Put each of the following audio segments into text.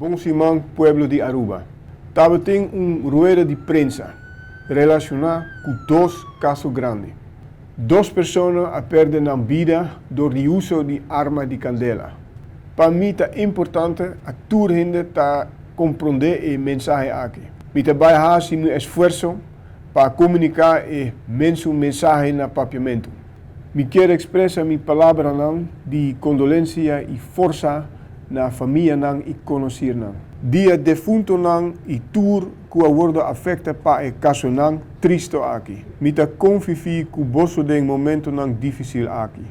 Bon siman pueblo di Aruba. Tabatin un rueda di prensa relaciona cu dos caso grandi. Dos persona a perde nan bida door di uso di arma di candela. Pa mi ta importante a tur hende ta compronde e mensahe aki. Mi ta bay haci mi esfuerso pa comunica e mesun mensahe na Papiamento. Mi kier expresa mi palabranan di condolencia y forsa na famianan y conocirnan. Di e defuntonan y tur cu a wordo afecta pa e casonan tristo aki. Mi ta convivi cu boso den momentonan dificil aki.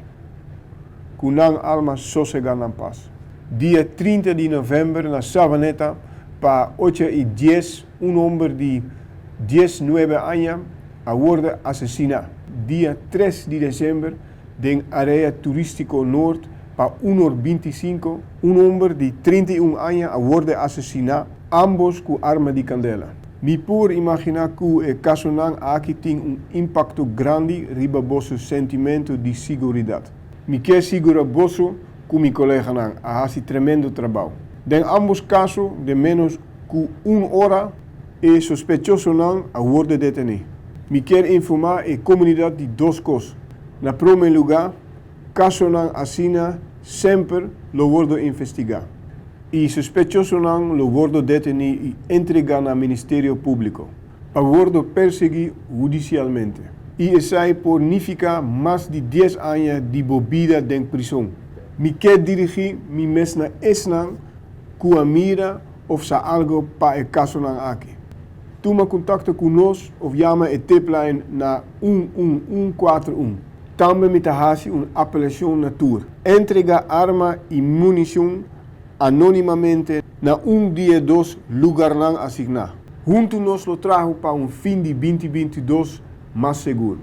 Cu nan alma sosega na paz. Dia 30 di november na Savaneta pa 8:10 un homber di 19 aña a wordo asesina. Dia 3 di december den area turistico Noord pa 1:25 un homber di 31 aña a wordo asesina, ambos cu arma di candela. Mi por imagina cu e casonan aki tin un impacto grandi riba boso sentimento di seguridad. Mi kier sigura boso cu mi coleganan a haci tremendo trabou. Den ambos caso, den menos cu un ora, e sospechosonan a wordo deteni. Mi kier informa e comunidad di dos cos. Na prome lugar, casonan asina semper lo wordo investiga. E sospechosonan lo wordo deteni y entrega na Ministerio Publico pa wordo persegui hudicialmente. Y esey por nifica mas di 10 aña di bo bida den prison. Mi kier dirigi mi mes na esnan cu a mira of sa algo pa e casonan aki. Tuma contacto cu nos of yama e tipline na 11141. Tambe mi ta haci un apelacion na tur. Entrega arma y municion anonimamente na un di e dos lugarnan asigna. Hunto nos lo traha pa un fin di 2022 mas sigur.